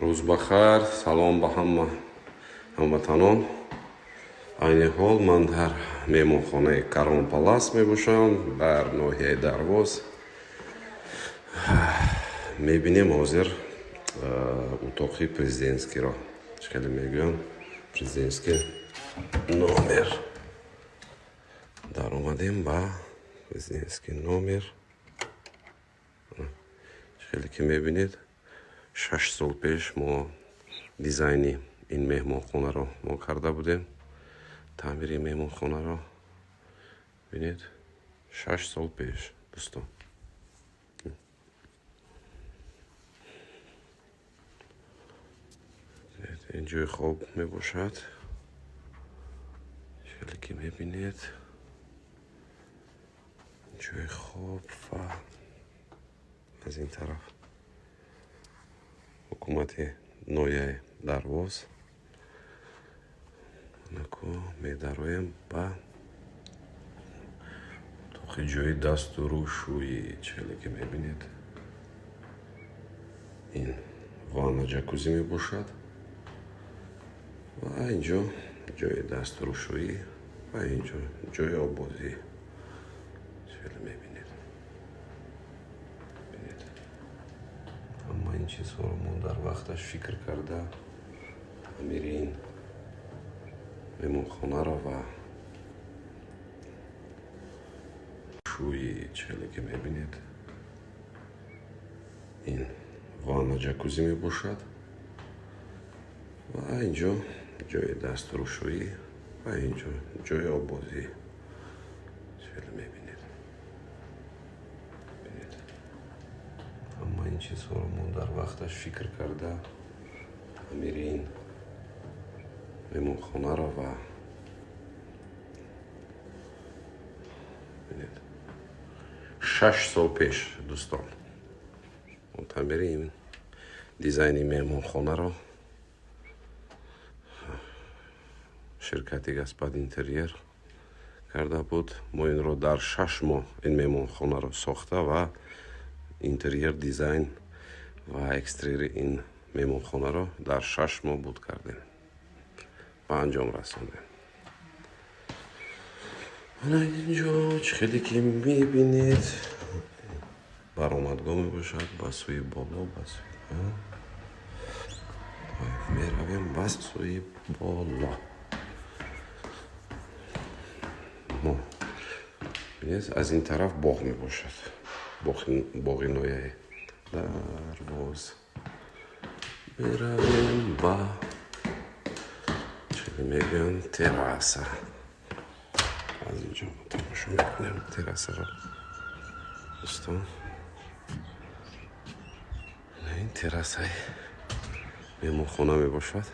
Рӯз бахайр, салом ба ҳама ҳамватанон. Айни ҳол ман дар меҳмонхонаи Карон Палас мебошам, дар ноҳияи Дарвоз. Мебинем ҳозир утоқи президентскийро. Чӣ хеле мегӯянд, президентский номер. Даромадем ба президентский номер. Чӣ хеле ки мебинед, 6 сол пеш мо дизайни ин меҳмонхонаро мо карда будем, таъмири меҳмонхонаро. Бинед, 6 сол пеш, дӯстон. Ин ҷои хоб мебошад. Хеле ки мебинед, ҷои хоб ва аз ин тараф ҳукумати ноҳияи Дарвоз. Наку медароем ба утоқи ҷои дасту рӯшӯӣ. Челе ки мебинед, ин ванна, ҷакузи мебошад ва инҷо ҷои дасту рӯшӯӣ ва инҷо ҷои оббозӣ. Челе мебинед, бинед, ҳама ин чизҳоро мо дар вақташ фикр карда, таъмири ин меҳмонхонаро ва шӯи. Челе ки мебинед, ин ванна, ҷакузи мебошад ва инҷо ҷои дасту рӯшӯӣ ва инҷо ҷои оббозӣ. Челе мебинед, бинед, ҳама ин чизҳоро мо дар вақташ фикр карда, таъмири ин меҳмонхонаро ва бинед, 6 сол пеш, дӯстон, мо таъмири ин дизайни меҳмонхонаро ширкати Гаспад Интерьер карда буд. Мо инро дар 6 моҳ ин меҳмонхонаро сохта ва интерьер дизайн ва экстерьери ин меҳмонхонаро дар 6 моҳ буд кардем, ба анҷом расондем. Ана инҷо, чӣ хеле ки мебинед, баромадгоҳ мебошад ба сӯи боло, ба сӯи меравем, ба сӯи боло. Мо бинед, аз ин тараф боғ мебошад, боғи ноҳияи Дарвоз. Меравем ба, чӣ мегӯянд, терраса. Аз инҷо тамошо мекунем террасаро, дӯстон. Ин террасаи меҳмонхона мебошад.